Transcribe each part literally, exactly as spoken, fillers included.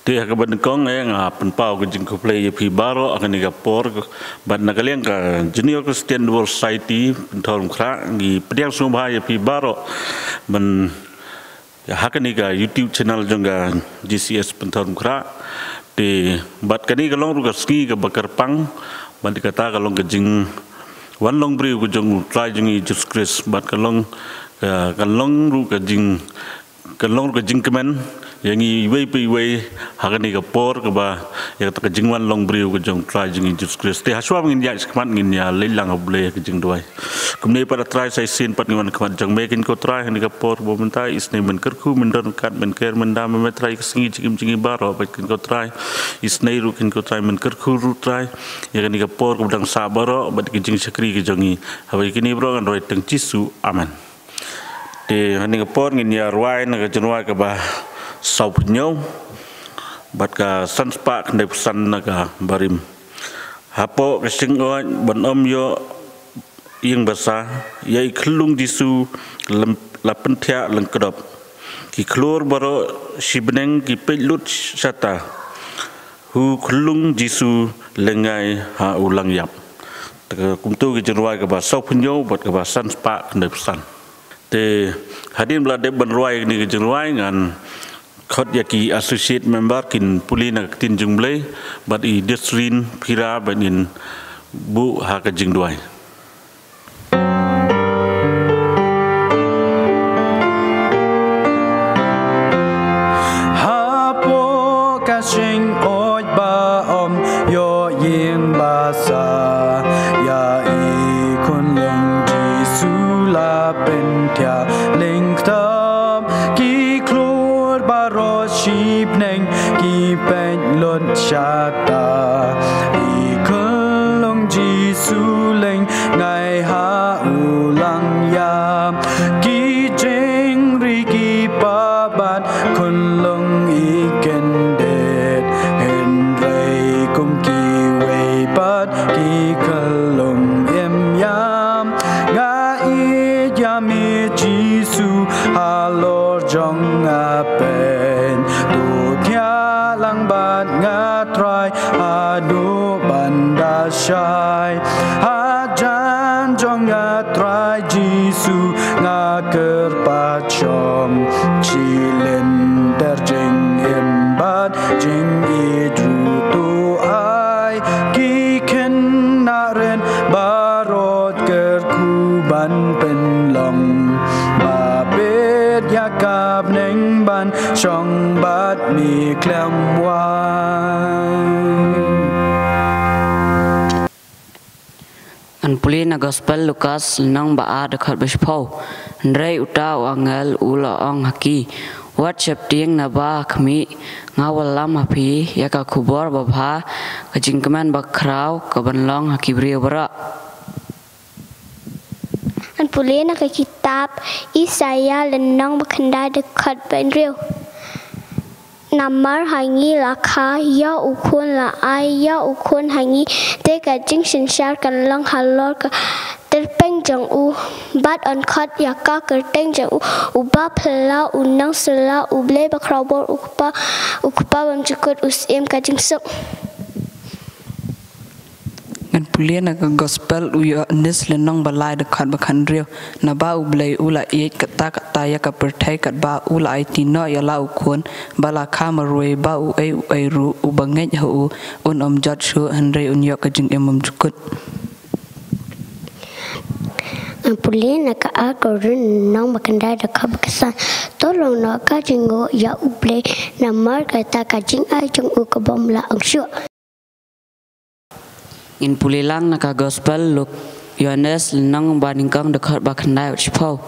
Te ha kaba nyngkong eh nga pynpaw ka jingkhublei ïa phi baroh ha kane ka por, bad na ka liang ka Junior Christian World Society Pynthorumkhrah ngi pdiang sngewbha ïa phi baroh ban ha kane ka YouTube channel jong ka J C S Pynthorumkhrah. Te bad kane ka long ruh ka sngi kaba kyrpang, bad kata ka long ka jingwan long briew ka jong U Trai jong ngi Jisu Khrist, bad ka long ka, ka long ruh ka jing ka long ruh ka jingkmen ïa ngi iwei pa iwei ha kane ka por kaba ïa kata ka jingwan long briew ka jong U Trai jong ngi Jisu Khrist. Te ha shuwa ba ngin ïaid shakhmat ngin ïa leit lang ha U Blei ha ka jingduwai. Kumne pat A Trai, sa shisien pat ngi wan khmat jong me keiñ ko Trai ha kane ka por kaba mynta. Isynei men kyrkhu, men don ryngkat, men ker, men dam me Trai ïa ka sngi jingim jong ngi baroh, bad keiñ ko Trai isynei ruh keiñ ko Trai men kyrkhu ruh Trai ïa kane ka por kaba dang sah baroh bad ka jingshakri ka jong ngi. Haba ïa kine baroh ngan duwai tang Jisu. Amen. Te ha kane ka por ngin ïa rwai na ka jingrwai kaba sawphew hynñiew bad ka san spah khyndaiphew san na ka barim. Hapoh ka shyngoid ban ym ïoh ïing basa, ïa i khyllung Jisu lem-, la pynthiah lyngkdop. Ki khlur baroh shi bneng ki peit lut shata. Hu khyllung Jisu lyngngai ha u langïap. Te kumto ki jingrwai kaba sawphew hynñiew bad kaba san spah khyndaiphew san. Te hadien ba la dep ban rwai kine ki jingrwai ngan khot ïa ki associate member kin pule na ka ktien jong U Blei, bad i Desrin Phira ban ïeng buh ha ka jingduwai. Hapoh ka shyngoid ba ym ïoh ïing basa, ïa i khyllung Jisu la pynthiah lyngkdop. Ki khlur baroh shi bneng ki peit lut shata. I khyllung Jisu lyngngai ha u langïap. Ki jingri ki pabat khyllung i kyndit. Hynrei kum kiwei pat ki khyllung im ïam. Nga ïeit ïa me Jisu halor jong nga pyn. To thiah lang bad nga Trai haduh ban da shai. Hajan jong nga Trai Jisu nga kyrpad shong. Shi lynter jingim bad jingïeit ruh to ai. Ki khynnah rit baroh kyrkhu ban pynlong. Ba peit ïa ka bneng ban shong bad me khlem wai. Ngan pule na Gospel Lukas lynnong ba ar dkhot ba shiphew. Hynrei uta u angel u la ong ha ki, wat sheptieng, naba ha khmih nga wallam ha phi ïa ka khubor babha, ka jingkmen bakhraw kaban long ha ki briew baroh. Ngan pule na ka kitab Isaïah lynnong ba khyndai dkhot ba hynriew. Namar ha ngi la kha ïa u khun, la ai ïa u khun ha ngi, te ka jingsynshar kan long halor ka tyrpeng jong u. Bad yn khot ïa ka kyrteng jong u, Uba Phylla, U Nongsylla, U Blei Bakhraw Bor, U Kpa, U Kpa Bymjukut, U Syiem ka Jingsuk. Ngan pule na ka Gospel u Ïoannis lynnong ba lai dkhot ba khathynriew. Naba U Blei u la ïeit katta katta ïa ka pyrthei katba u la aiti noh ïa la u khun, ba la kha marwei ba uei uei ruh uba ngeit ha u un ym jot shuh hynrei un ïoh ka jingim bymjukut. Ngan pule na ka ar Korinth lynnong ba khyndai dkhot ba khatsan. To long noh ka jingnguh ïa U Blei, namar kata ka jingai jong u ka bym lah ong shuh. Ngin pule lang na ka Gospel Luk, Ïoannis lynnong ba nyngkong dkhot ba khyndai bad shiphew.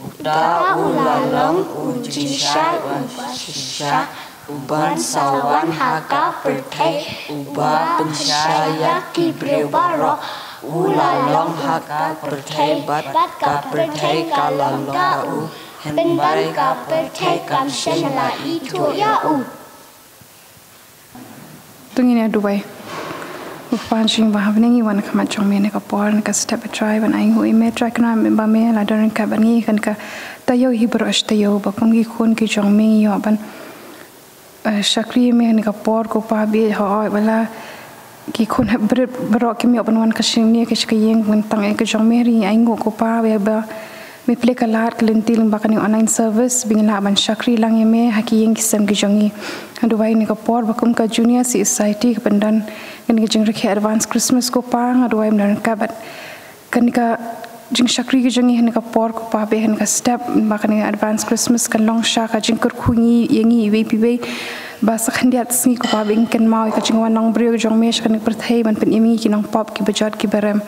Uta u la long u jingshai uba shisha, uban sa wan ha ka pyrthei, uba pynshai ïa ki briew baroh. U la long ha ka pyrthei bad ka pyrthei ka la long ha u, hynrei ka pyrthei kam shym la ithuh ïa u. To ngin ïa duwai. Kpa jong ngi ba ha bneng, ngi wan ha khmat jong me ha kane ka por, ha kane ka step, A Trai, ban ainguh ïa me, A Trai, kynmaw ba me la don ryngkat bad ngi ha kane ka taïew hi baroh shi taïew, ba kum ki khun ki jong me ngi ïoh ban, eh, shakri ïa me ha kane ka por, ko Pa, bad hooid ba la ki khun hapdeng baroh kim ïoh ban wan ka shane ka sha ka ïing ban tang ïa ka jong me, hynrei ngi ainguh, ko Pa, ba me plie ka lad ka lynti lyngba kane ka online service ba ngin lah ban shakri lang ïa me ha ki ïing ki sem ki jong ngi. Nga duwai ha kane ka por ba kum ka Junior C S I T ka pyndon kane ka jingrakhe advance Christmas, ko Pa, nga duwai ba me don ryngkat bad kane ka jingshakri ka jong ngi ha kane ka por, ko Pa, ba ha kane ka step, ba kane ka advance Christmas kan long sha ka jingkyrkhu ngi ïa ngi iwei pa iwei, ba sa khyndiat sngi, ko Pa, ba ngin kynmaw ïa ka jingwan long briew ka jong me sha kane ka pyrthei ban pynim ïa ngi ki nongpop kiba jot kiba rem.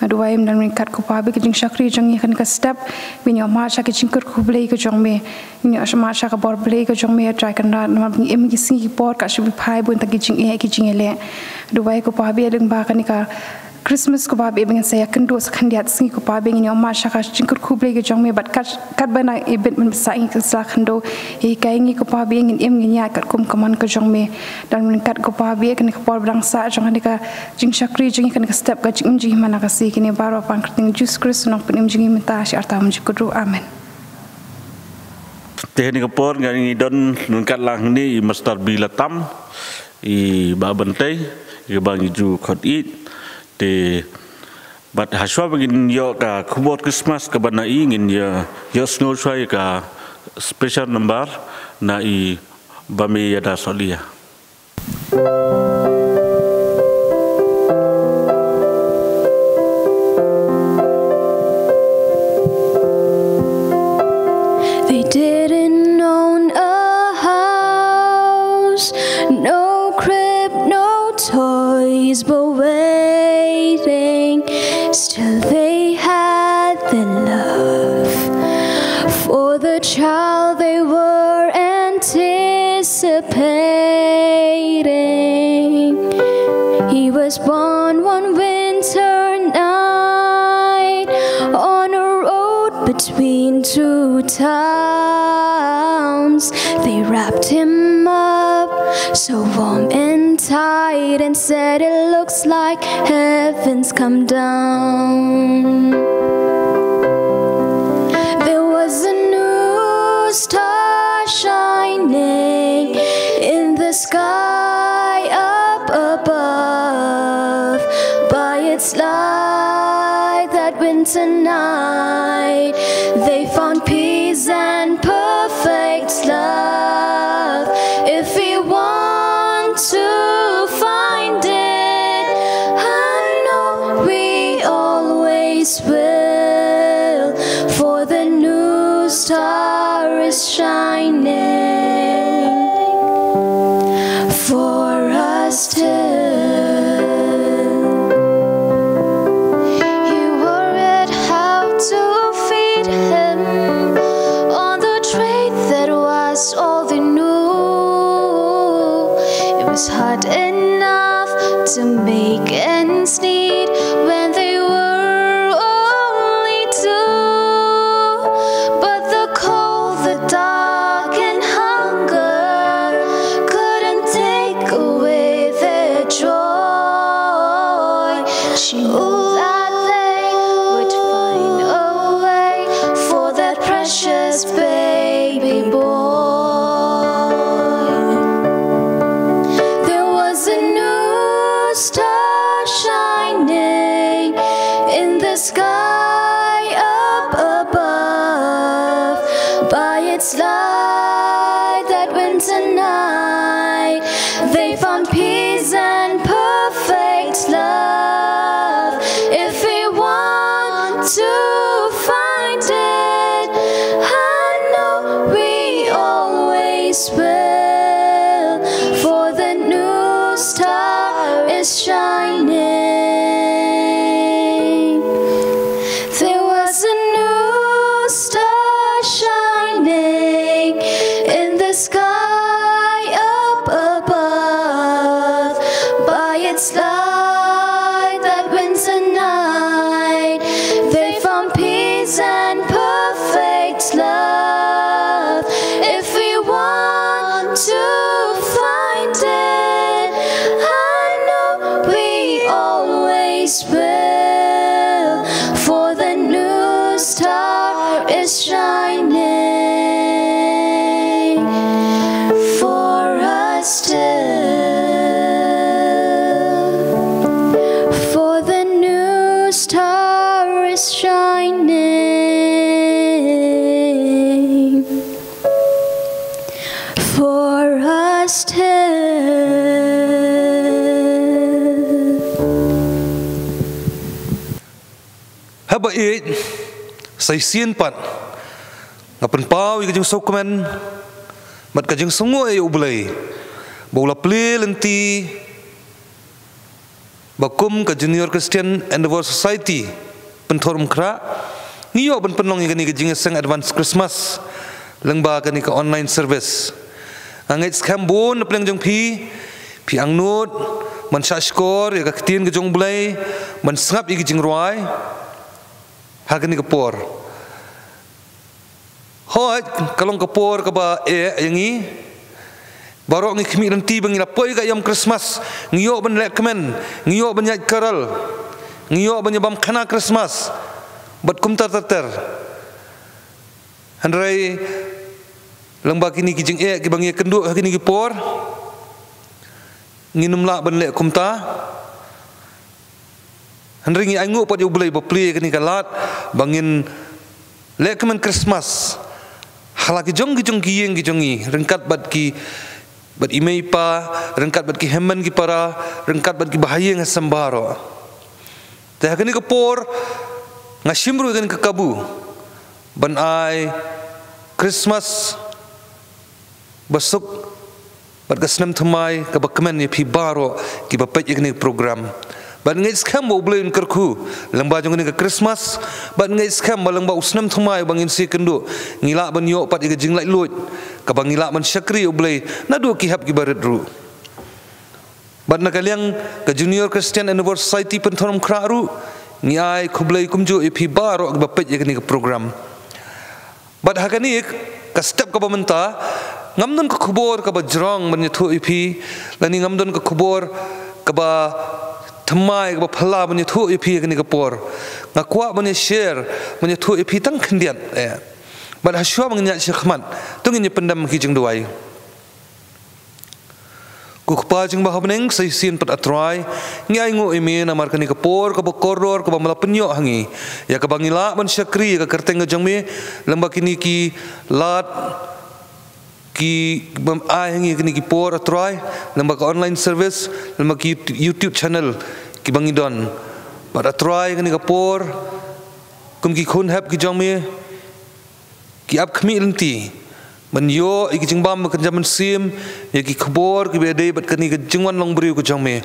Nga duwai ba me don ryngkat, ko Pa, ba ka jingshakri jong ngi ha kane ka step ba ngin ïohmad sha ka jingkyrkhu Blei ka jong me, ngin ïohmad sha ka bor Blei ka jong me, A Trai Kynrad, namar ba ngi im ha ki sngi ki por ka shu biphai bun tang ki jingeh ki jingïaleh. Nga duwai, ko Pa, ba lyngba kane ka Christmas, ko Pa, ba ngin sa ïakynduh sa khyndiat sngi, ko Pa, ba ngin ïohmad sha ka jingkyrkhu Blei ka jong me, bad kat, katba nang ibit mynbsah ngi, kan sa la khyndew, hikai ngi, ko Pa, ba ngin im ngin ïaid katkum ka mon ka jong me. Don ryngkat, ko Pa, ba ha kane ka por ba dang sah jong kane ka jingshakri jong ngi ha kane ka step, ka jingim jong ngi man la ka sngi, kine baroh pan kyrteng Jisu Khrist, u Nongpynim jong ngi, mynta sha arta um jingkyrkhu. Amen. Te ha kane ka por ngi don ryngkat lang hangne i Master Bilatam, i Bah Bantei, i ba ngi ju khot ïeit. Te bad hashwa ba ngin ïoh ka khubor Christmas kaba na i, ngin ïoh, ïohsngew shwa ïa ka special number na i Bamïada Solia. They didn't own a house, no crib, no toys, but waiting, still they had the love for the child they were anticipating. He was born one winter night on a road between two towns. They wrapped him up so warm and tight and said, "It looks like heaven's come down." There was a new star shining in the sky up above. By its light that winter night, they found peace and perfect love. If we want to find it, I know we always will, for the new star is shining for us too. He worried how to feed him on the trade that was all they knew. It was hard enough to make ends meet when they were only two, but the cold, the dark, and hunger couldn't take away their joy. She knew that they would find a way for that precious baby boy. There was a new star shining in the sky up above. By its light that winter night, they found peace and perfect love. If we want to find it, I know we always will, for the new star is shining. There was a new star shining in the sky up above. By its light that winter night, they found peace and perfect love. If we want to find it, I know we Haba ïeit, sa shisien pat nga pynpaw ïa ka jingsngewkmen bad ka jingsngew ïa U Blei ba u la plie lynti ba kum ka Junior Christian Endeavour Society Pynthorumkhrah, ngi ïoh ban pynlong ïa kane ka jingïaseng advance Christmas lyngba kane ka online service. Nga ngeit skhem bun na pdeng jong phi, phi angnud ban shahshkor ïa ka ktien ka jong U Blei, ban sngap ïa ka jingrwai ha kane ka por. Hooid, ka long ka por kaba eh ïa ngi. Baroh ngi khmih lynti ba ngi la poi ka ïom Christmas, ngi ïoh ban leh kmen, ngi ïoh ban ïaid carol, ngi ïoh ban ïabam khana Christmas bad kumta ter ter. Hynrei lyngba kine ki jingeh kiba ngi ïakynduh ha kine ki por, ngim lah ban leh kumta. Hynrei ngi ainguh pat ïa U Blei ba plie kane ka lad ba ngin leh kmen Christmas ha la ki jong ki jong ki ïing ki jong ngi, ryngkat bad ki, bad i mei i pa, ryngkat bad ki hynmen ki para, ryngkat bad ki bahaïing hasem baroh. Te ha kane ka por nga shim ruh ïa kane ka kabu ban ai Christmas ba suk bad ka snem thymmai kaba kmen ïa phi baroh kiba peit ïa kane ka program. Bad ngeit skhem ba U Blei un kyrkhu lyngba jong kane ka Christmas, bad ngeit skhem ba lyngba u snem thymmai ba ngin sa ïakynduh, ngi lah ban ïoh pat ïa ka jinglaitluid kaba ngi lah ban shakri ïa U Blei naduh ki hep kiba rit ruh. Bad na ka liang ka Junior Christian Endeavour Society Pynthorumkhrah ruh, ngi ai khublei kumjuh ïa phi baroh kiba peit ïa kane ka program. Bad ha kane ka step kaba mynta, ngam don ka khubor kaba jrong ban ïathuh ïa phi, lane ngam don ka khubor kaba thymmai, kaba phylla ban ïathuh ïa phi ha kane ka por. Nga kwah ban ïa share, ban ïathuh ïa phi tang khyndiat eh. Bad ha shuwa ba ngin ïaid shakhmat, to ngin ïa pyndem ki jingduwai. Ko Kpa jong ngi ba ha bneng, sa shisien pat A Trai, ngi ainguh ïa me namar kane ka por kaba kordor kaba me la pynïoh ha ngi, ïa kaba ngi lah ban shakri ïa ka kyrteng ka jong me lyngba kine ki lad kiba me ai ha ngi ha kine ki por, A Trai, lyngba ka online service, lyngba ki YouTube channel kiba ngi don. Bad A Trai, kane ka por kum ki khun hep ki jong me ki ap khmih lynti ban ïoh ïa ki jingbam ba kynja mynsiem, ïa ki khubor kiba ïadei bad kane ka jingwan long briew ka jong me.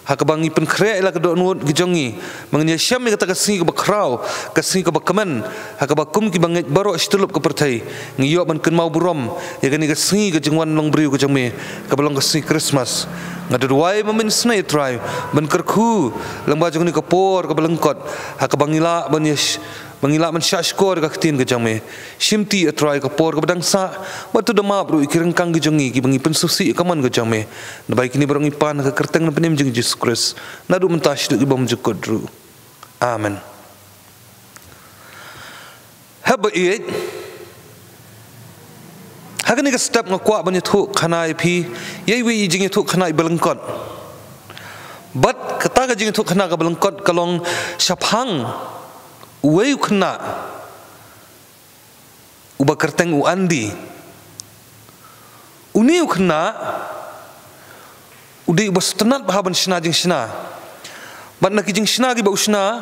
Ha kaba ngi pynkhreh ïa la ka dohnud ka jong ngi, ba ngin ïashem ïa kata ka sngi kaba khraw, ka sngi kaba kmen, ha kaba kum kiba ngeit baroh shi tyllup ka pyrthei ngi ïoh ban kynmaw burom ïa kane ka sngi ka jingwan long briew ka jong me, kaba long ka sngi Christmas. Nga duwai ba men isynei, A Trai, ban kyrkhu lyngba jong kane ka por kaba lyngkot, ha kaba ngi lah ban ïa ba ngi lah ban shahshkor ïa ka ktien ka jong me. Shimti, A Trai, ka por kaba dang sah, bad to da map ruh ïa ki ryngkang ki jong ngi kiba ngi pynsngewsih ïa ka mon ka jong me. Naba ïa kine baroh ngi pan ha ka kyrteng na bynta jong U Jisu Khrist, naduh mynta shaduh ki bymjukut ruh. Amen. Haba ïeit, ha kane ka step nga kwah ban ïathuh khana ïa phi ïa iwei i jingïathuh khana iba lyngkot. Bad kata ka jingïathuh khana kaba lyngkot ka long shaphang uwei u khynnah uba kyrteng u Andy. Une u khynnah u dei uba sngewtynnat bha ban shna jingshna. Bad na ki jingshna kiba u shna,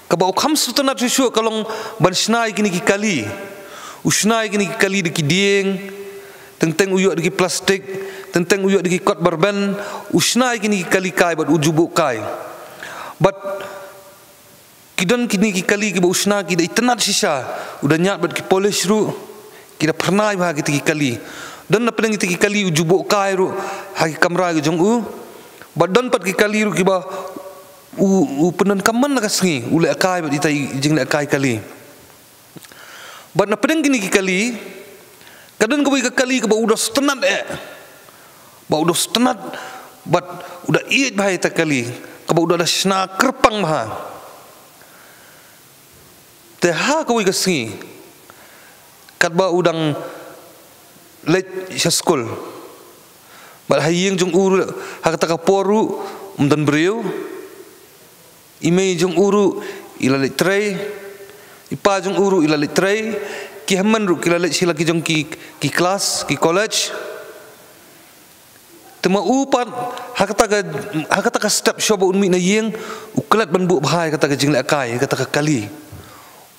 kaba u kham sngewtynnat shuh shuh ka long ban shna ïa kine ki kali. U shna ïa kine ki kali da ki dieng, teng teng u ïoh da ki plastik, teng teng u ïoh da ki kot barben, u shna ïa kine ki kali kai bad u ju buh kai. Bad ki don kine ki kali kiba u shna ki da itynnat shisha, u da ñiad bad ki polish ruh, ki da phyrnai bha kita ki kali. Don na pdeng kita ki kali u ju buh kai ruh ha ki kamra ki jong u. Bad don pat ki kali ruh kiba u, u pyndonkam man la ka sngi u lehkai bad ita i jinglehkai kali. Bad na pdeng kine ki kali ka don kawei ka kali kaba u da sngewtynnat eh, ba u da sngewtynnat bad u da ïeit bha ïa ita kali, kaba u da, da shna kyrpang bha. Te ha kawei ka sngi katba u dang leit sha skul, bad ha ïing jong u ruh ha kata ka por ruh ym don briew. I mei jong u ruh i la leit trei, i pa jong u ruh i la leit trei, ki hynmen ruh ki la leit sha la ki jong ki, ki klas, ki college. Te ma u pat, ha kata ka, ha kata ka step shuwa ba un mih na ïing, u klet ban buh bha ïa kata ka jinglehkai, ïa kata ka kali.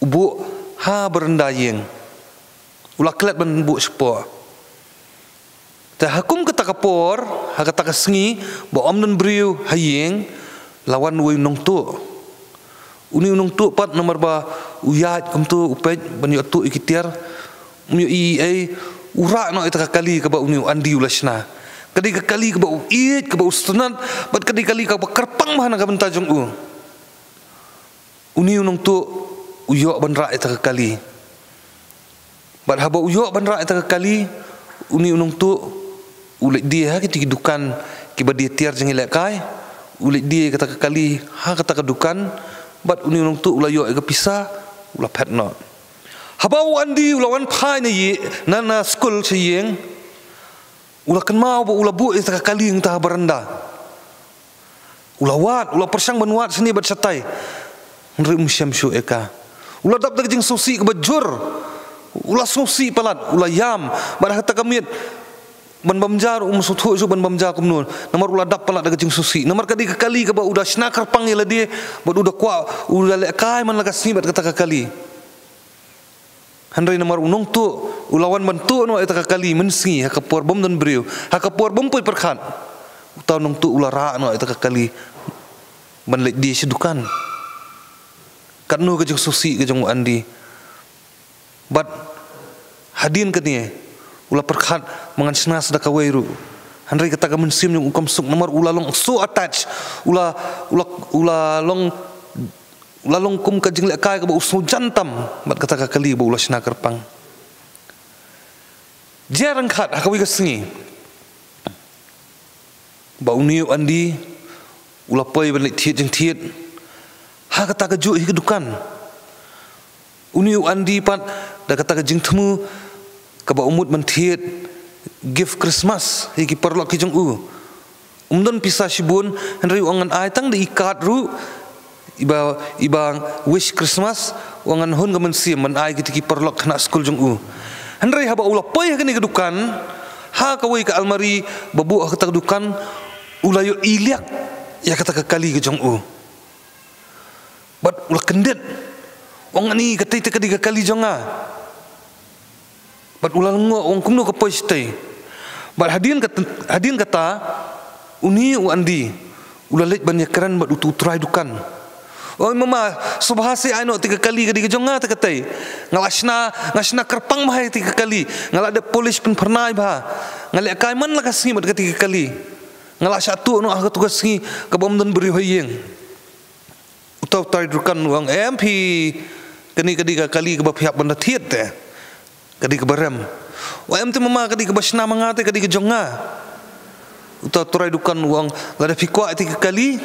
U buh ha baranda ïing. U la klet ban buh shapoh. Te ha kum kata ka por, ha kata ka sngi, ba ym don briew ha ïing, la wan uwei u nongtuh. Une u nongtuh pat namar ba u ïaid kumto u peit ban ïoh tuh ïa ki tiar, um ïohi ei, u rah noh ïa kata ka kali kaba une u Andy u la shna. Ka dei ka kali kaba u ïeit, kaba u sngewtynnat, bad ka dei ka kali kaba kyrpang bha na ka bynta jong u. Une u nongtuh u ïoh ban rah ïa kata ka kali. Bad haba u ïoh ban rah ïa kata ka kali, une u nongtuh u leit die ha kito ki dukan kiba die tiar jingïalehkai, u leit die ïa kata ka kali ha kata ka dukan, bad une u nongtuh u la ïoh ïa ka pisa, u la phet noh. Haba u Andy u la wan phai na ïing, na, na skul sha ïing, u la kynmaw ba u la buh ïa kata ka kali hangta ha baranda. U la wad, u la pyrshang ban wad shane bad shatai. Hynrei um shem shuh ïa ka. U la dap da ka jingsngewsih kaba jur. U la sngewsih palat, u la ïam, bad ha kata ka miet ban bam ja ruh um sngewthuh shuh ban bam ja kumno. Namar u la dap palat da ka jingsngewsih. Namar ka dei ka kali kaba u da shna kyrpang ïa lade, bad u da kwah, u da lehkai man la ka sngi bad kata ka kali. Hynrei namar u nongtuh u la wan ban tuh noh ïa kata ka kali mynsngi ha ka por bym don briew, ha ka por bym poi pyrkhat. Uta u nongtuh u la rah noh ïa kata ka kali ban leit die sha dukan. Katno ka jingsngewsih ka jong u Andy. Bad hadien kane u la pyrkhat ba ngan shna sa da kawei ruh. Hynrei kata ka mynsiem jong u kam suk namar u la long so attached, u la, u la, u la long u la long kum ka jinglehkai kaba u sngewjan tam bad kata ka kali ba u la shna kyrpang. Jia ryngkat ha kawei ka sngi ba une u Andy u la poi ban leit thied jingthied ha kata ka juh hi ka dukan. Une u Andy pat da kata ka jingthmu kaba u mut ban thied gift Christmas ïa ki paralok ki jong u. Um don pisa shibun, hynrei u ong ngan ai tang da i card ruh, iba, iba wish Christmas, u ong ngan hun ka mynsiem ban ai kita ki paralok khynnah skul jong u. Hynrei haba u la poi ha kane ka dukan, ha kawei ka almari ba buh ha kata ka dukan, u la ïohi liak ïa kata ka kali ka jong u. Bad u la kyndit. U ong ani, katei te ka dei ka kali jong nga. Bad u la lyngngoh, u ong kumno ka poi shatei. Bad hadien kat-, hadien kata, une u Andy u la leit ban ïakren bad utu u trai dukan. U ong, mama, sngewbha sa ai noh te ka kali, ka dei ka jong nga te katei. Nga la shna, nga shna kyrpang bha ïa te ka kali. Nga la dep polish pynphyrnai bha. Nga lehkai man la ka sngi bad kate ka kali. Nga la shah tuh noh ha kato ka sngi kaba ym don briew ha ïing. Uta u trai dukan u ong, em phi, kane ka dei ka kali kaba phi hap ban da thied te. Ka dei kaba rem. U ong, em te mama, ka dei kaba shna ma nga te, ka dei ka jong nga. Uta u trai dukan u ong, lada phi kwah ïa te ka kali,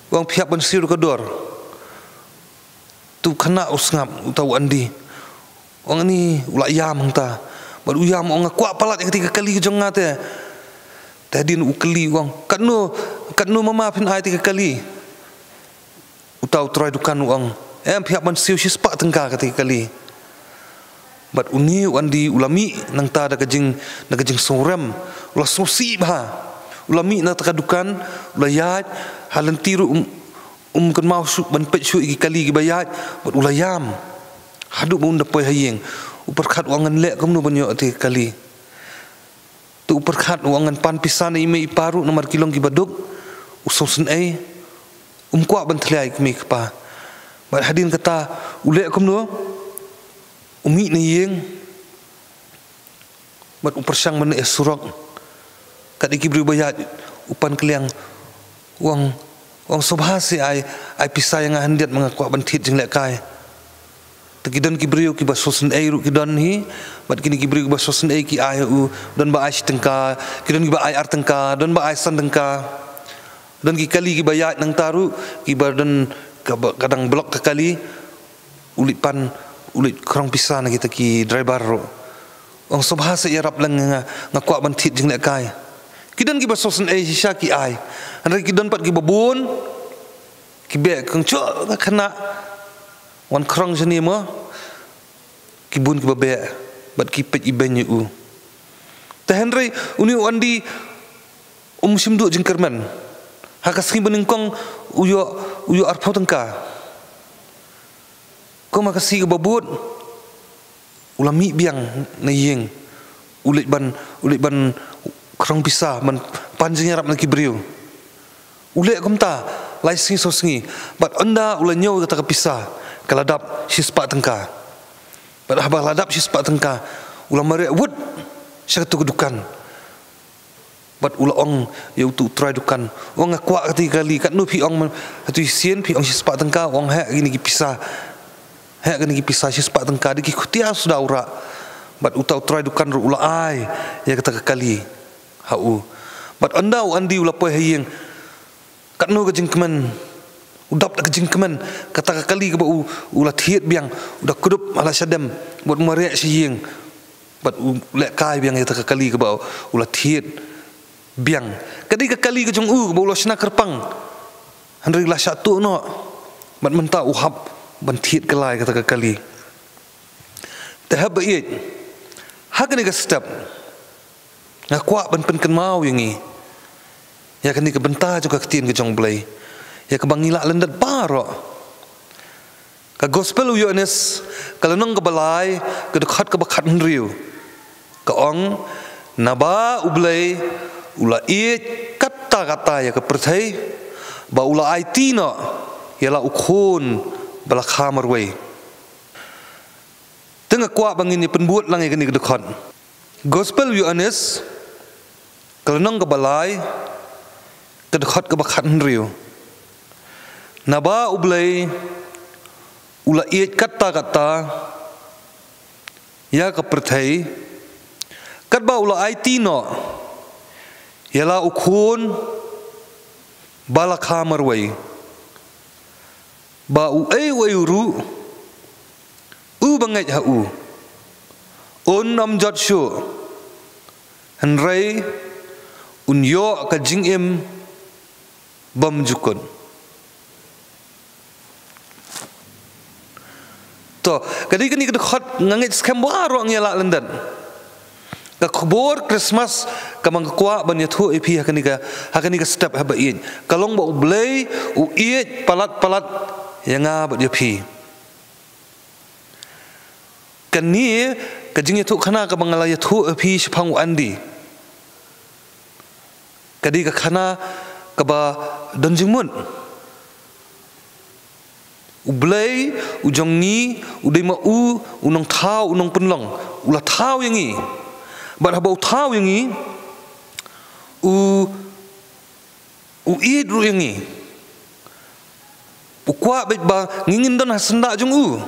u ong, phi hap ban siew da ka dor. Uta u khynnah u sngap, uta u Andy. U ong ani, u la ïam hangta. Bad u ïam, u ong, nga kwah palat ïa kate ka kali ka jong nga te. Te hadien u kylli, u ong, katno, katno mama phin ai te ka kali. Uta u trai dukan u ong, em, phi hap ban siew shispah tyngka kate ka kali. Bad une u Andy u la mih nangta da ka jing, da ka jingsngewrem, u la sngewsih bha. U la mih na kata ka dukan, u la ïaid, ha lynti ruh um, um kynmaw shuh ban peit shuh ïa ki kali kiba ïaid, bad u la ïam. Haduh ba un da poi ha ïing, u pyrkhat u ong ngan leh kumno ban ïoh ïa kate ka kali. Te u pyrkhat u ong ngan pan pisa na i mei i pa ruh namar ki long kiba duk, u sngewsynei, um kwah ban thlai ïa ki mei ki pa. Bad hadien kata u leh kumno, u mih na ïing, bad u pyrshang ban ïa surok. Kat ïa ki briew ba ïaid, u pan kylliang, u ong, u ong sngewbha sa ai, ai pisa ïa nga khyndiat ma nga kwah ban thied jinglehkai. Te ki don ki briew kiba sngewsynei ruh ki don hi, bad kine ki briew kiba sngewsynei ki ai u, don ba ai shi tyngka, ki don kiba ai ar tyngka, don ba ai san tyngka. Don ki kali kiba ïaid nangta ruh, kiba don kaba, ka dang block ka kali, u leit pan, u leit khrong pisa na kita ki driver ruh. U ong sngewbha sa ïarap lang nga, nga kwah ban thied jinglehkai. Ki don kiba sngewsynei shisha ki ai. Hynrei ki don pat kiba bun, ki beh kong cho ka khynnah. Wan khrong shane mo. Ki bun kiba beh, bad ki peit ibeiñ ïa u. Te hynrei, une u Andy, Um shym duh jingkyrmen. Ha ka sngi banyngkong u ïoh, u ïoh arphew tyngka. Kum ha ka sngi kaba bud u la mih biang na ïing. U leit ban, u leit ban khrong pisa ban pan jingïarap na ki briew. U leh kumta lai sngi saw sngi. Bad ynda u la ñiew kata ka pisa, ka la dap shispah tyngka. Bad haba la dap shispah tyngka, u la mareh wut sha katu ka dukan. Bad u la ong ïa utu u trai dukan, u ong, "Nga kwah kata ka kali, katno phi ong man, katu sien phi ong shispah tyngka?" U ong, "Heh, kine ki pisa. Heh, kine ki pisa shispah tyngka, dei ki khutia suda u rah." Bad uta u trai dukan ruh u la ai ïa kata ka kali ha u. Bad ynda u Andy u la poi ha ïing, katno ka jingkmen, u dap da ka jingkmen, kata ka kali kaba u, u la thied biang, u da kdup ha la shadem, bad u mareh sha ïing, bad u lehkai biang ïa kata ka kali kaba u la thied biang. Ka dei ka kali ka jong u kaba u la shna kyrpang. Hynrei la shah tuh noh. Bad mynta u hap ban thied kylla ïa kata ka kali. Te haba ïeit, ha kane ka step, nga kwah ban pynkynmaw ïa ngi ïa kane ka bynta jong ka ktien ka jong U Blei, ïa kaba ngi lah lyndet baroh. Ka Gospel u Ïoannis, ka lynnong kaba lai, ka dkhot kaba khathynriew, ka ong, "Naba U Blei u la ïeit katta katta ïa ka pyrthei, ba u la aiti noh ïa la u Khun ba la kha marwei." Te nga kwah ba ngin ïa pynbud lang ïa kane ka dkhot. Gospel u Ïoannis, ka lynnong kaba lai, ka dkhot kaba khathynriew. "Naba U Blei u la ïeit katta katta ïa ka pyrthei, katba u la aiti noh ïa la u Khun ba la kha marwei, ba uei uei ruh uba ngeit ha u un ym jot shuh, hynrei un ïoh ka jingim bymjukut." To, ka dei kane ka dkhot nga ngeit skhem baroh ngi ïa lah lyndet. Ka khubor Christmas kaba nga kwah ban ïathuh ïa phi ha kane ka, ha kane ka step haba ïeit, ka long ba U Blei u ïeit palat palat ïa nga bad ïa phi. Kane ka jingïathuhkhana kaba nga la ïathuh ïa phi shaphang u Andy, ka dei ka khana kaba don jingmut. U Blei u jong ngi u dei ma u u nongthaw, u nongpynlong. U la thaw ïa ngi. Bad haba u thaw ïa ngi, u, u ïeit ruh ïa ngi. U kwah beit ba ngi ngin don ha syndah jong u.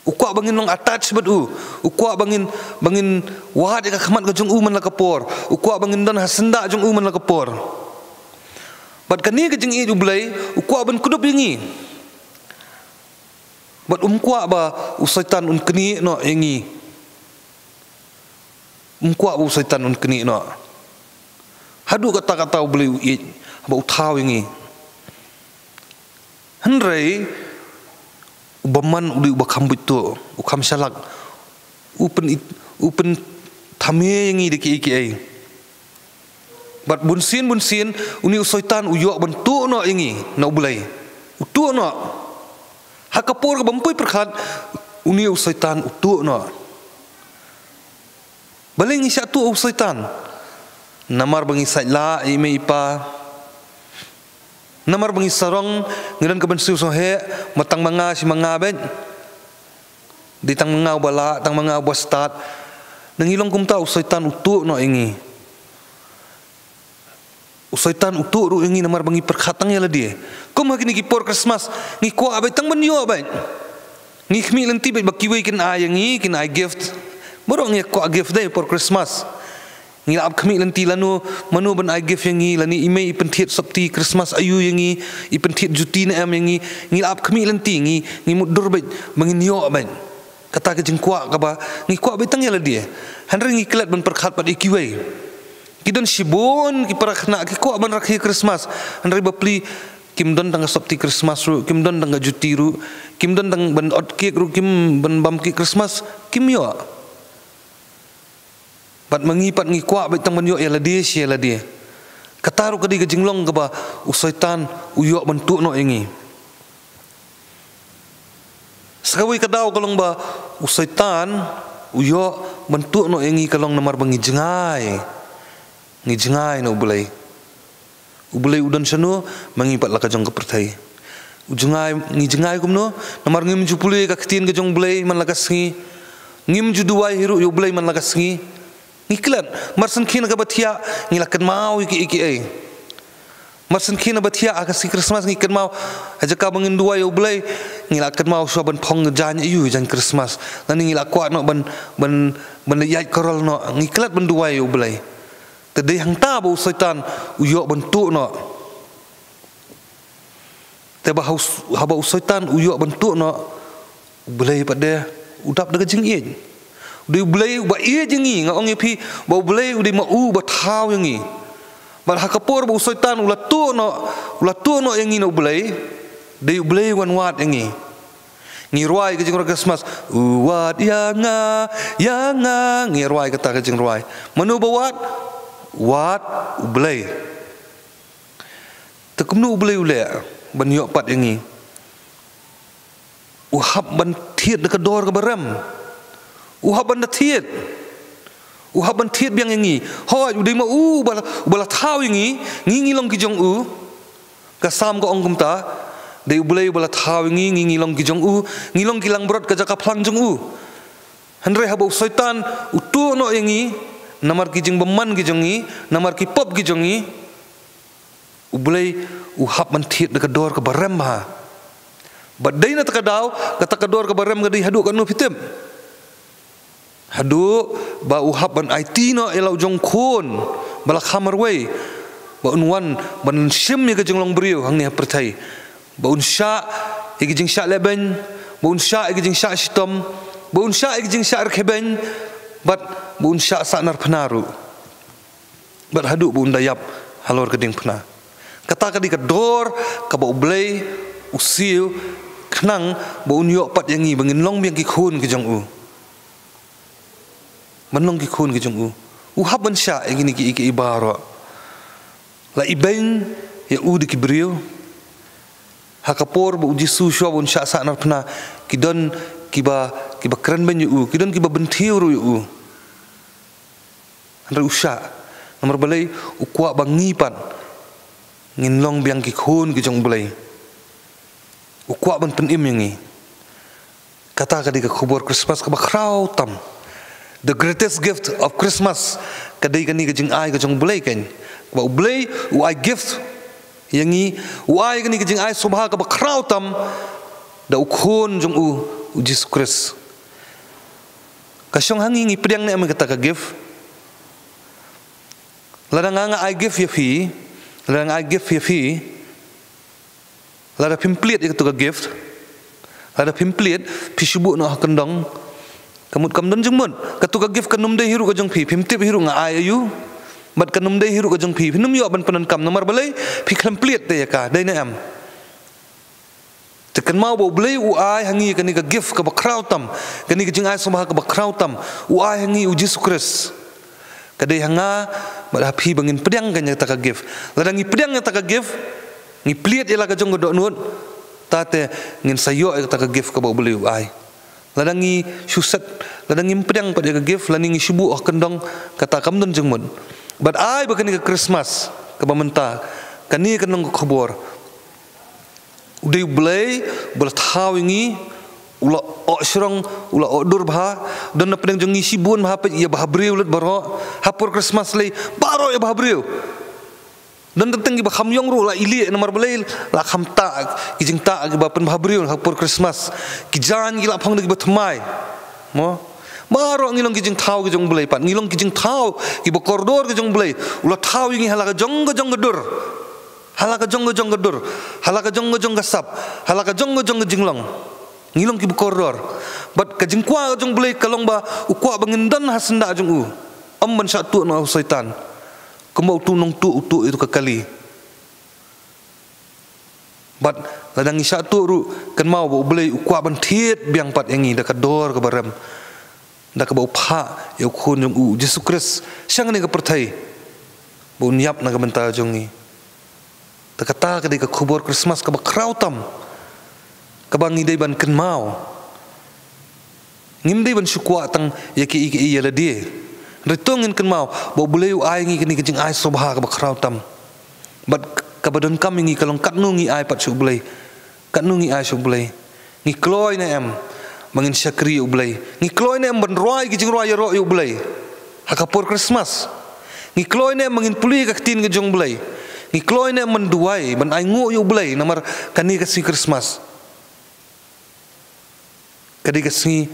U kwah ba ngin long attached bad u. U kwah ba ngin, ba ngin wad ïa ka khmat ka jong u man la ka por. U kwah ba ngin don ha syndah jong u man la ka por. Bad kane ka jingïeit U Blei u kwah ban kdup ïa ngi. Bad um kwah ba u Soitan un knieh noh ïa ngi. Um kwah ba u Soitan un knieh noh. Haduh katta katta U Blei u ïeit, haba u thaw ïa ngi. Hynrei u bymman u dei uba kham buit tuh, u kham shalak. U pyn, u pynthame ïa ngi da kiei kiei. Bad bunsien bunsien une u Soitan u ïoh ban tuh noh ïa ngi na U Blei. U tuh noh. Ha ka por kaba ym poi pyrkhat, une u Soitan u tuh noh. Balei ngi shah tuh u Soitan? Namar ba ngi sait lah ïa i mei i pa. Namar ba ngi sarong, ngi don ka mynsiem sngewsih, ma tang ma nga shi ma nga beit. Dei tang ma nga uba lah, tang ma nga uba stad. Ngi long kumta, u Soitan u tuh noh ïa ngi. U Soitan u tuh ruh ïa ngi namar ba ngi pyrkhat tang ïa lade. Kum ha kine ki por Christmas, ngi kwah beit tang ban ïoh beit. Ngi khmih lynti beit ba kiwei kin ai ïa ngi, kin ai gift. Baroh ngi kwah gift de por Christmas. Ngi la ap khmih lynti lano mano ban ai gift ïa ngi, lane i mei i pynthied sopti Christmas aïu ïa ngi, i pynthied juti ne em ïa ngi. Ngi la ap khmih lynti, ngi, ngi mutdur beit ba ngin ïoh beit. Kata ka jingkwah kaba ngi kwah beit tang ïa lade. Hynrei ngi klet ban pyrkhat pat ïa kiwei. Ki don shibun ki para khynnah ki kwah ban rakhe Christmas. Hynrei bapli kim don tang ka sopti Christmas ruh, kim don tang ka juti ruh, kim don tang ban ot cake ruh, kim ban bam cake Christmas, kim ïoh. Bad ma ngi pat ngi kwah beit tang ban ïoh ïa lade shi ïa lade. Kata ruh ka dei ka jinglong kaba u Soitan u ïoh ban tuh noh ïa ngi. Sa kawei ka daw ka long ba u Soitan u ïoh ban tuh noh ïa ngi ka long namar ba ngi jngai. Ngi jngai na U Blei. U Blei u don shano, ma ngi pat la ka jong ka pyrthei. U jngai, ngi jngai kumno, namar ngim ju pule ka ktien ka jong U Blei man la ka sngi. Ngim ju duwai hi ruh ïa U Blei man la ka sngi. Ngi klet, mar shen khie na kaba thiah, ngi la kynmaw ïa kiei kiei. Mar shen khie na ba thiah, ha ka sngi Christmas ngi kynmaw, ha jaka ba ngin duwai ïa U Blei, ngi la kynmaw shuwa ban phong jaiñ aiu, jaiñ Christmas. Lane ngi la kwah noh ban, ban, ban ïaid karol noh, ngi klet ban duwai ïa U Blei. Te dei hangta ba u Soitan u ïoh ban tuh noh. Te ba ha u s-, haba u Soitan u ïoh ban tuh noh, U Blei pat de u dap da ka jingïeit. U dei U Blei uba ïeit ïa ngi, nga ong ïa phi ba U Blei u dei ma u uba thaw ïa ngi. Bad ha ka por ba u Soitan u la tuh noh, u la tuh noh ïa ngi na U Blei, dei U Blei uban wad ïa ngi. Ngi rwai ka jingrwai Christmas, u wad ïa nga, ïa nga, ngi rwai kata ka jingrwai. Mano ba wad? Wad U Blei. Te kumno U Blei u leh ban ïoh pat ïa ngi? U hap ban thied da ka dor kaba rem. U hap ban da thied. U hap ban thied biang ïa ngi. Hooid, u dei ma u uba la, uba la thaw ïa ngi, ngi ngi long ki jong u. Ka Salm ka ong kumta, dei U Blei uba la thaw ïa ngi, ngi ngi long ki jong u, ngi long ki langbrot ka jaka phlang jong u. Hynrei haba u Soitan u tuh noh ïa ngi, namar ki jingbymman ki jong ngi, namar ki pop ki jong ngi, U Blei u hap ban thied da ka dor kaba rem bha. Bad dei na kata ka daw, kata ka dor kaba rem ka dei haduh katno phi tip? Haduh ba u hap ban aiti noh ïa la u jong u khun ba la kham marwei, ba un wan ban shim ïa ka jinglong briew hangne ha pyrthei, ba un shah ïa ka jingshah lehbeiñ, ba un shah ïa ka jingshah shitom, ba un shah ïa ka jingshah rkhebeiñ, bad ba un shah sahnarphna ruh. Bad haduh ba un da ïap halor ka diengphna. Kata ka dei ka dor kaba U Blei u siew khnang ba un ïoh pat ïa ngi ba ngin long biang ki khun ki jong u. Ban long ki khun ki jong u, u hap ban shah ïa kine kiei kiei baroh. La ibeiñ ïa u da ki briew. Ha ka por ba U Jisu shuwa ba un shah sahnarphna, ki don kiba, kiba kren beiñ ïa u, ki don kiba bynthiew ruh ïa u. Hynrei u shah, namar balei? U kwah ba ngi pat ngin long biang ki khun ki jong U Blei. U kwah ban pynim ïa ngi. Kata ka dei ka khubor Christmas kaba khraw tam. The greatest gift of Christmas ka dei kane ka jingai ka jong U Blei keiñ. Ba U Blei u ai gift ïa ngi, u ai kane ka jingai sngewbha kaba khraw tam da u khun jong u, U Jisu Khrist. Ka shong ha ngi, ngi pdiang ne em ïa kata ka gift. Lada nga, nga ai gift ïa phi, lada nga ai gift ïa phi, lada phim plie ïa katu ka gift, lada phim plie, phi shu buh noh ha kyndong. Ka mut kam don jingmut, katu ka gift kan ym dei hi ruh ka jong phi, phim tip hi ruh nga ai aiu. Bad kan ym dei hi ruh ka jong phi, phin ym ïoh ban pyndonkam, namar balei? Phi khlem plie te ïa ka, dei ne em? Te kynmaw ba U Blei u ai ha ngi kane ka gift kaba khraw tam, kane ka jingai sngewbha kaba khraw tam, u ai ha ngi U Jisu Khrist. Ka dei ha nga bad ha phi ba ngin pdiang kane kata ka gift. Lada ngi pdiang kata ka gift, ngi plie ïa la ka jong ka dohnud, ta te ngin sa ïoh ïa kata ka gift kaba U Blei u ai. Lada ngi shu set, lada ngim pdiang pat ïa ka gift, lada ngi shu buh ha kyndong, kata kam don jingmut. Bad ai ba kane ka Christmas kaba mynta, kane ka nongkhubor, u dei U Blei uba la thaw ïa ngi, u la oh shrong, u la oh dur bha. Don na pdeng jong ngi shibun bha peit ïa bhabriew lut baroh. Ha por Christmas lei baroh ïa bhabriew. Don teng teng kiba kham ïong ruh la ilieh, namar balei? La kham tah ki jingtah kiba pynbhabriew ha por Christmas. Ki jaiñ ki la phong da kiba thymmai. Mo? Baroh ngi long ki jingthaw ki jong U Blei pat. Ngi long ki jingthaw kiba kordor ki jong U Blei. U la thaw ïa ngi ha la ka jong ka jong ka dur. Ha la ka jong ka jong ka dur, ha la ka jong ka jong ka sap, ha la ka jong ka jong ka jinglong. Ngi long kiba kordor. Bad ka jingkwah ka jong U Blei ka long ba u kwah ba ngin don ha syndah jong u. Ym ban shah tuh noh u Soitan. Kumba utu u nongtuh u tuh ïa utu ka kali. Bad lada ngi shah tuh ruh, kynmaw ba U Blei u kwah ban thied biang pat ïa ngi da ka dor kaba rem, da kaba u phah ïa u khun jong u, U Jisu Khrist, sha kane ka pyrthei. ba un ïap na ka bynta jong ngi. Te kata ka dei ka khubor Christmas kaba khraw tam, kaba ngi dei ban kynmaw. Ngim dei ban shu kwah tang ïa kiei kiei ïa lade. Hynrei to ngin kynmaw ba U Blei u ai ngi kane ka jingai sngewbha kaba khraw tam. Bad kaba donkam ïa ngi ka long katno ngi ai pat sha U Blei. Katno ngi ai sha U Blei. Ngi kloi ne em ba ngin shakri ïa U Blei? Ngi kloi ne em ban rwai ki jingrwai ïaroh ïa U Blei ha ka por Christmas? Ngi kloi ne em ba ngin pule ka ktien ka jong U Blei? Ngi kloi ne em ban duwai, ban ainguh ïa U Blei namar kane ka sngi Christmas ka dei ka sngi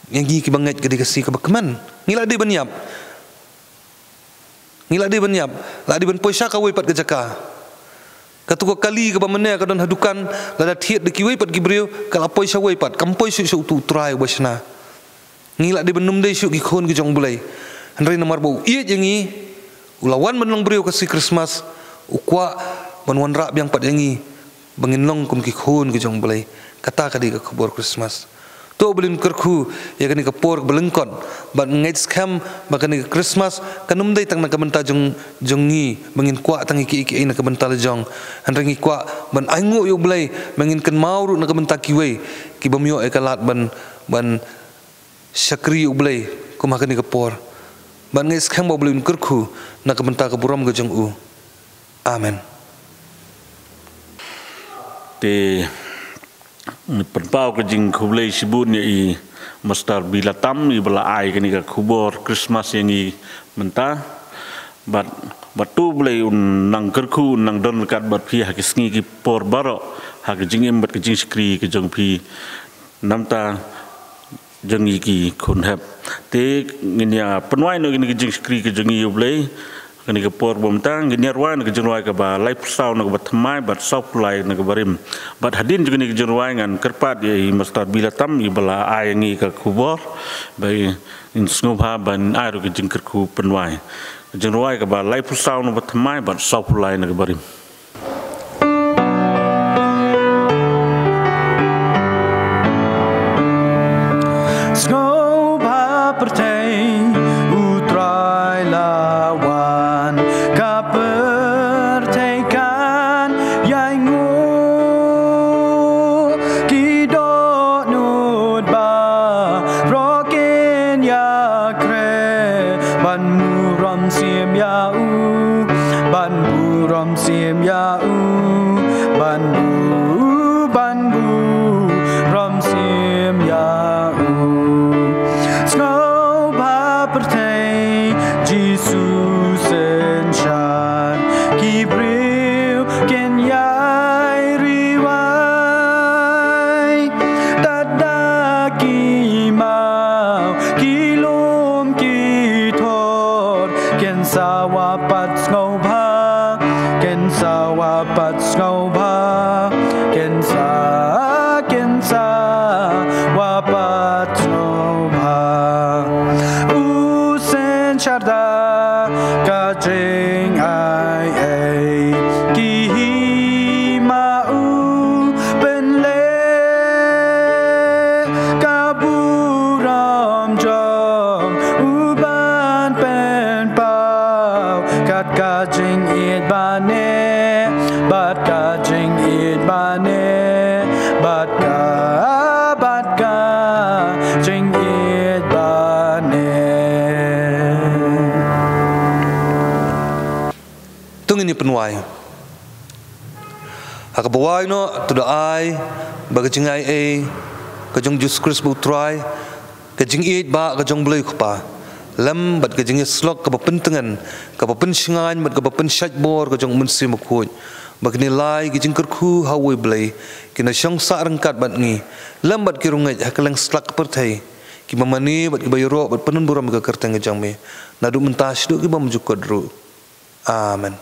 ïa ngi kiba ngeit, ka dei ka sngi kaba kmen? Ngi la dei ban ïap. Ngi la dei ban ïap, la dei ban poi sha kawei pat ka jaka. Katu ka kali kaba mynne ka don ha dukan, lada thied da kiwei pat ki briew, ka la poi sha wei pat, kam poi shuh sha utu u trai uba shna. Ngi la dei ban ym dei shuh ki khun ki jong U Blei. Hynrei namar ba u ïeit ïa ngi, u la wan ban long briew ka sngi Christmas, u kwah ban wanrah biang pat ïa ngi ba ngin long kum ki khun ki jong U Blei. Kata ka dei ka khubor Christmas. To U Blei un kyrkhu ïa kane ka por ba lyngkot, bad ngeit skhem ba kane ka Christmas kan ym dei tang na ka bynta jong, jong ngi, ba ngin kwah tang ïa kiei kiei na ka bynta la jong. Hynrei ngi kwah ban ainguh ïa U Blei, ba ngin kynmaw ruh na ka bynta kiwei ki bym ïoh ïa ka lad ban, ban shakri ïa U Blei kum ha kane ka por. Bad ngeit skhem ba U Blei un kyrkhu na ka bynta ka burom ka jong u. Amen. Te pynpaw ka jingkhublei shibun ïa i Master Bilatam, iba la ai kane ka khubor Christmas ïa ngi mynta. Bad, bad to U Blei un nang kyrkhu, un nang don ryngkat bad phi ha ki sngi ki por baroh, ha ka jingim bad ka jingshakri ka jong phi namar jong ngi ki khun hep. Te ngin ïa pynwai noh kane ka jingshakri ka jong ngi ïa U Blei, kane ka por ba mynta ngin ïa rwai na ka jingrwai kaba laiphew saw na kaba thymmai bad sawphew lai na kaba rim. Bad hadien jong kane ka jingrwai ngan kyrpad ïa i Master Bilatam, iba la ai ïa ngi ka khubor, ba ngin sngewbha ban ai ruh ka jingkyrkhu pynwai. Ka jingrwai kaba laiphew saw na kaba thymmai bad sawphew lai na kaba rim. Sngewbha pyrthei, U Trai la wan, ka pyrthei kan ïainguh, ki dohnud baroh kin ïakren, ban burom siem ïa u, ban burom siem ïa u, ban bu, ban burom siem ïa u. Sngewbha pyrthei, Jisu synshar, ki briew kin ïai riewai, tad da ki maw, ki lum ki thor, kin sawa pat sngewbha, kin sawa pat sngewbha, kin sa, kin sawa pat sngewbha. U synshar da ka jingai ei, ki hima u pynleh, ka burom jong u ban pynpaw, kat ka jingïeit ba neh, bad ka jingïeit ba neh, bad ka, bad ka jingïeit ba neh. To ngin ïa pynwai. Ha kaba wai noh, to da ai ba ka jingai ei ka jong Jisu Khrist ba U Trai, ka jingïeit ba ka jong U Blei U Kpa, lem bad ka jingïasyllok kaba pyntngen, kaba pynshngaiñ bad kaba pynshait bor ka jong U Mynsiem Bakhuid, ba kine lai ki jingkyrkhu ha uwei U Blei kin ïa shong sah ryngkat bad ngi, lem bad ki riewngeit ha kylleng satlak ka pyrthei, kiba mane bad kiba ïaroh bad pyndonburom ïa ka kyrteng ka jong me, naduh mynta shaduh ki bymjukut ruh. Amen.